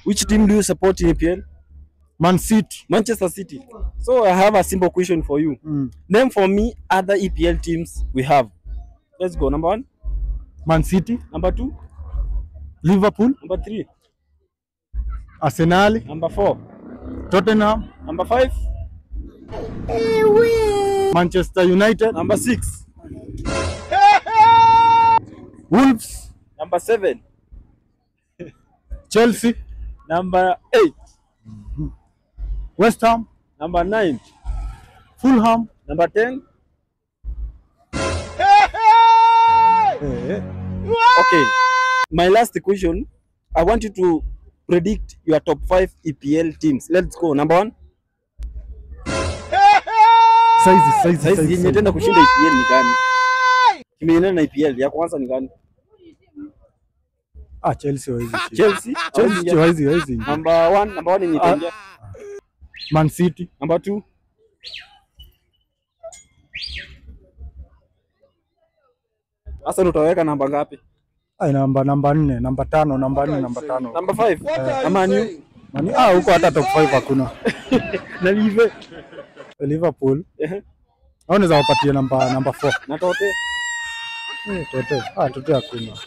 Which team do you support in EPL? Man City. Manchester City. So I have a simple question for you. Name for me other EPL teams we have. Let's go. Number 1. Man City. Number 2. Liverpool. Number 3. Arsenal. Number 4. Tottenham. Number 5. Manchester United. Number 6. Wolves. Number 7. Chelsea. Number 8. West Ham. Number 9. Fulham. Number 10. Okay. My last question. I want you to predict your top 5 EPL teams. Let's go. Number 1. Saizi yenye tenda kushinda EPL ni gani? Kimeenda na EPL ya kwanza ni gani? Chelsea waizi. Chelsea waizi. Number 1 ni itaingia. Man City. Number 2. Sasa utaweka namba ngapi? Namba 4, namba 5, namba 4, namba 5. Number 5. Manu. Huko hata top 5 hakuna. Na Liverpool. Unaweza wapatie namba 4. Na Tote. Tote hakuna.